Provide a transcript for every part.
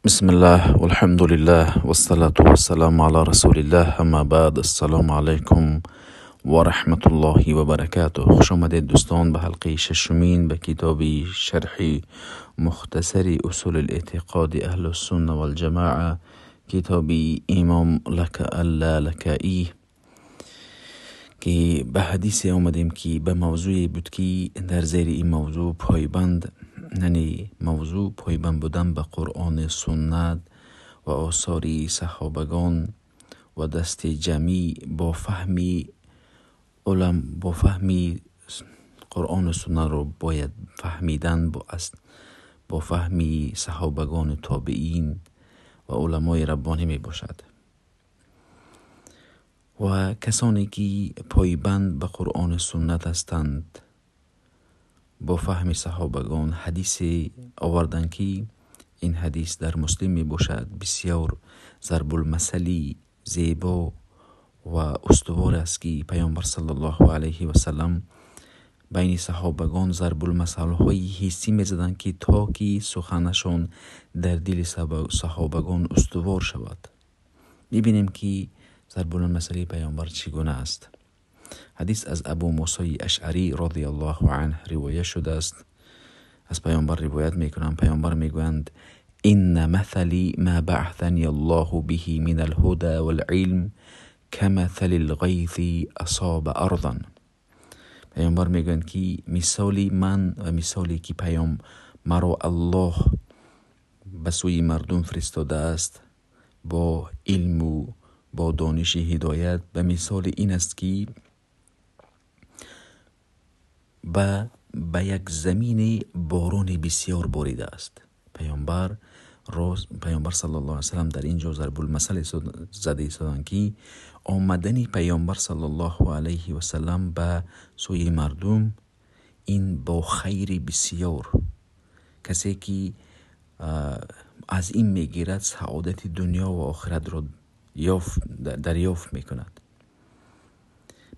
بسم الله والحمد لله والصلاة والسلام على رسول الله، اما بعد. السلام علیکم و رحمت الله و برکاته. خوش آمدید دوستان به حلقه ششمین به کتاب شرح مختصر اصول الاعتقاد اهل السنة والجماعة، کتاب امام اللالکائی، که به حدیث آمدیم که به موضوع بود که در زیر این موضوع پایبند، یعنی موضوع پایبند بودن به قرآن، سنت و آثار صحابگان و دست جمعی با فهمی علم، با فهمی قرآن و سنت رو باید فهمیدن با فهمی صحابگان و تابعین و علمای ربانی می باشد. و کسانی که پایبند به قرآن و سنت هستند با فهم صحابگان حدیث آوردن که این حدیث در مسلم می باشد، بسیار ضرب المثلی زیبا و استوار است که پیامبر صلی الله علیه و سلم بین صحابگان ضرب المثل های حسی می زدند که تا که سخنشان در دل صحابگان استوار شود. می بینیم که ضرب المثل پیامبر چگونه است. حدیث از ابو موسی اشعری رضی الله عنه روایت شده است. از پیامبر روایت میکنم، پیامبر میگویند: ان مثلی ما بعثنی الله به من الهدى والعلم كمثل الغیث اصاب ارضا. پیامبر میگویند که مثالی من و مثالی که پیام مرا الله به سوی مردم فرستاده است با علم و با دانش هدایت، به مثال این است که به یک زمین باران بسیار باریده است. پیامبر صلی الله علیه وسلم در اینجا ضرب المثل زده ایستادند که آمدن پیامبر صلی الله علیه و سلم به سوی مردم این با خیر بسیار، کسی که از این میگیرد سعادت دنیا و آخرت را دریافت میکند.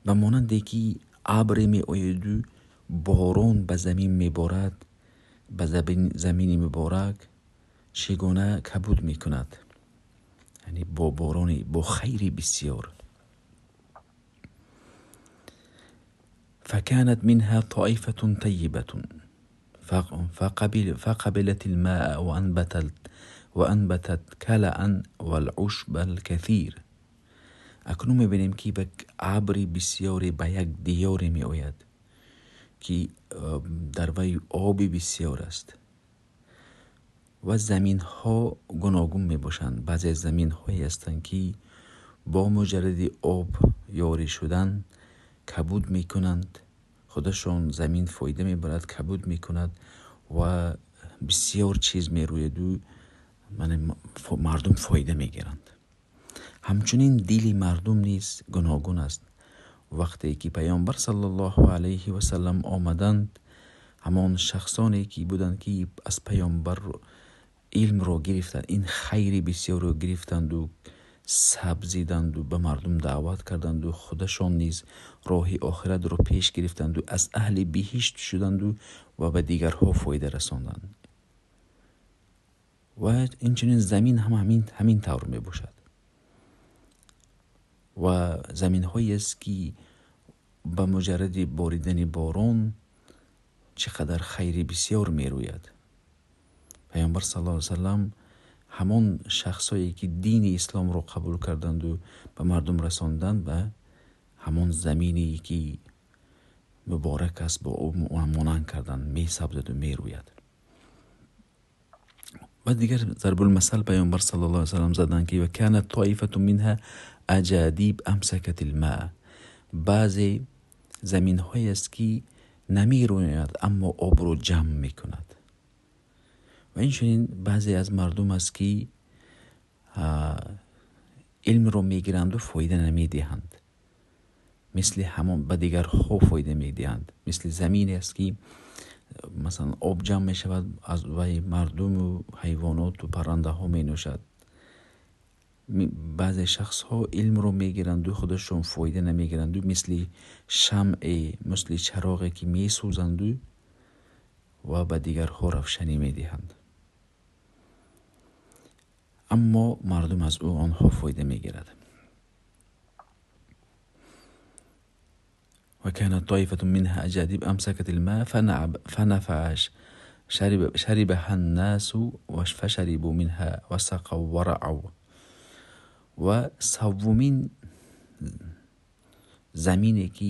به مانند که ابر می آید و باران به زمین میبارد، به زمین مبارک چگونه کبود میکند، یعنی با باران، با خیر بسیار. فكانت منها طائفة طيبة فقبلت الماء وأنبتت كلأ والعشب الكثير. اکنون میبینیم که به ابر بسیاری به یک دیار می آید که در وی آب بسیار است و زمین ها گوناگون می باشند. بعضی از زمین هایی هستند که با مجرد آب یاری شدن کبود می کنند، خودشان زمین فایده می برد، کبود می کند و بسیار چیز می روید و مردم فایده می گیرند. همچنین دل مردم نیز گوناگون است. وقتی که پیامبر صلی الله علیه و سلم آمدند، همان شخصانی که بودند که از پیامبر علم را گرفتند، این خیر بسیار را گرفتند و سبزیدند و به مردم دعوت کردند و خودشان نیز راه آخرت را پیش گرفتند و از اهل بهشت شدند و به دیگرها فایده رساندند. و اینچنین زمین هم همین طور می باشد و زمین هایی است که به مجرد باریدن باران چقدر خیر بسیار می روید. پیامبر صلی الله علیه و سلم همان شخصایی که دین اسلام را قبول کردند و به مردم رساندند، به همان زمینی که مبارک است با او مانند کردند، می سبزد و می روید. و دیگر ضرب المثل پیامبر صلی الله علیه و سلم زدند که و کانت طائفة منها اجادیب امسکت الماء. بعضی زمین های است که نمی روید اما آب رو جمع می کند. و اینچنین بعضی از مردم است که علم رو میگیرند و فایده نمیدهند، مثل همان به دیگرها فایده میدهند. مثل زمین است که مثلا آب جمع می شود، از وی مردم و حیوانات و پرنده ها می نوشد. بعضی شخص ها علم رو میگیرند و خودشون فایده نمیگیرند و مثل شمع، مثل چراغی که می سوزند و به دیگرها روشنی میدهند. Аммо мардум аз ӯ онҳо фоида мегирад. وكانت طائفة منها أجادب أمسكت الماء فنفع شربها الناس فشربوا منها وسقوا ورعوا. و سومین زمینه که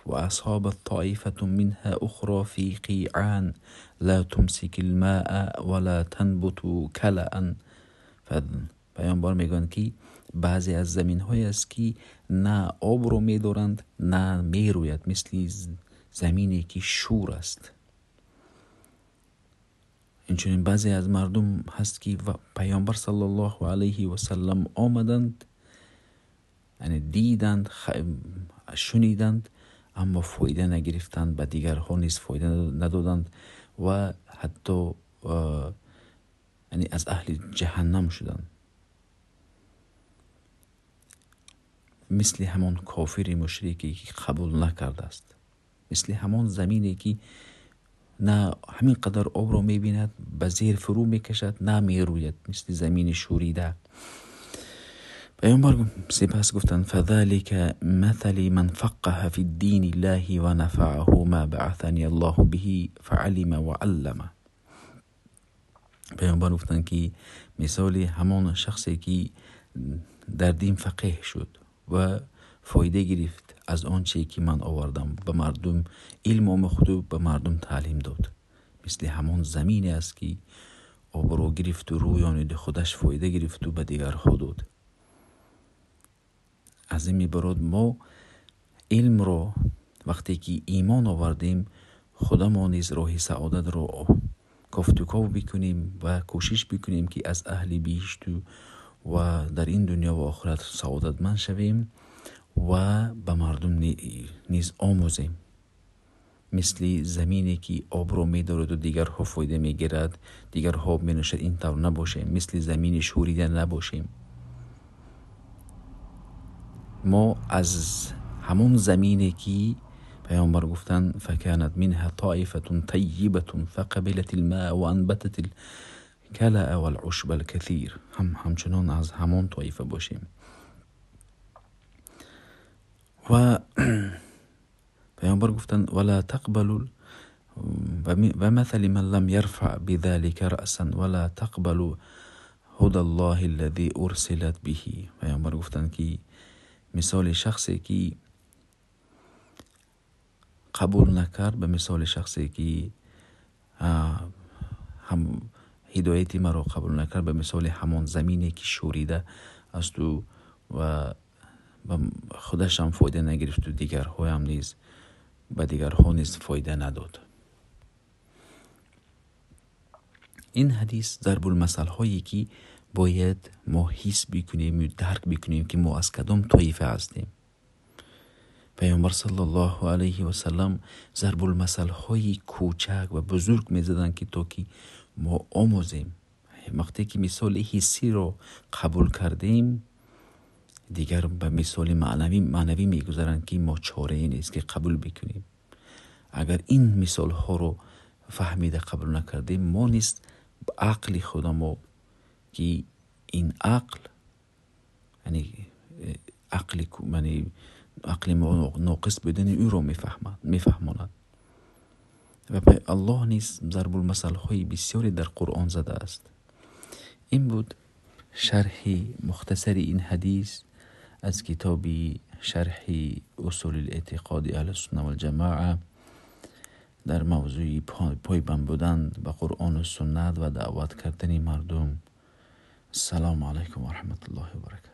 وأصابت طائفة منها أخرى في قيعان لا تمسك الماء ولا تنبت كلأ. پیامبر میگویند که بعضی از زمین های است که نه آب رو میدارند نه میروید، مثل زمینی که شور است. اینچنین بعضی از مردم هست که پیامبر صلی الله علیه و سلم آمدند، یعنی دیدند، شنیدند، اما فایده نگرفتند، به دیگرها نیز فایده ندادند و حتی یعنی از اهل جهنم شدند. مثل همان کافر مشرکی که قبول نکرده است، مثل همان زمینی که نه همین قدر آب رو میبیند به زیر فرو میکشد نه میروید، مثل زمین شوریده. پیامبر سپس گفتند فذلك مثل من فقه في الدين الله ونفعه ما بعثني الله به فعلم وعلم. پیامبر گفتند که مثال همان شخصی که در دین فقیه شد و فایده گرفت از آنچه که من آوردم، به مردم علم آموخت و به مردم تعلیم داد، مثل همان زمینی است که آب رو گرفت و رویانید خودش فایده گرفت و به دیگرها داد. از این میبرد ما علم رو وقتی که ایمان آوردیم خودمان نیز راه سعادت رو کافت و کاو بکنیم و کوشش بکنیم که از اهل بهشت و در این دنیا و آخرت سعادتمند شویم و به مردم نیز آموزیم. مثل زمینی که آب رو میدارد و دیگرها فایده میگیرد، دیگرها می نوشد، این طور نباشیم، مثل زمین شوریده نباشیم. ما از همون زمینی که پیامبر گفتند فكانت منها طائفة طيبة فقبلت الماء وأنبتت الكلأ والعشب الكثير، هم همچنان از همان طایفه باشیم. و پیامبر گفتند ولا تقبلوا ومثل من لم يرفع بذلك رأسا ولا تقبلوا هدى الله الذي أرسلت به. پیامبر گفتند که مثال شخصی که قبول نکرد به مثال شخصی که هم هدایت مرا قبول نکرد به مثال همان زمینی که شوریده است و خودش هم فایده نگرفت و دیگرها هم نیز به دیگرها نیز فایده نداد. این حدیث ضرب المثل هایی که باید ما حس بکنیم و درک بکنیم که ما از کدام طایفه هستیم. پیامبر صلی الله علیه و سلم ضرب المثل های کوچک و بزرگ میزدند که تا که ما آموزیم. وقتی که مثال حسی رو قبول کردیم دیگر به مثال معنوی میگذارند که ما چاره ای نیست که قبول بکنیم. اگر این مثال ها رو فهمیده قبول نکردیم، ما نیست عقل خودمو که این عقل یعنی عقل ما ناقص بودن او رو میفهماند. و الله نیز ضرب المثل های بسیاری در قرآن زده است. این بود شرح مختصر این حدیث از کتاب شرح اصول الاعتقاد اهل السنة والجماعة در موضوع پایبند بودن به قرآن و سنت و دعوت کردن مردم. السلام علیکم و رحمت الله و برکاته.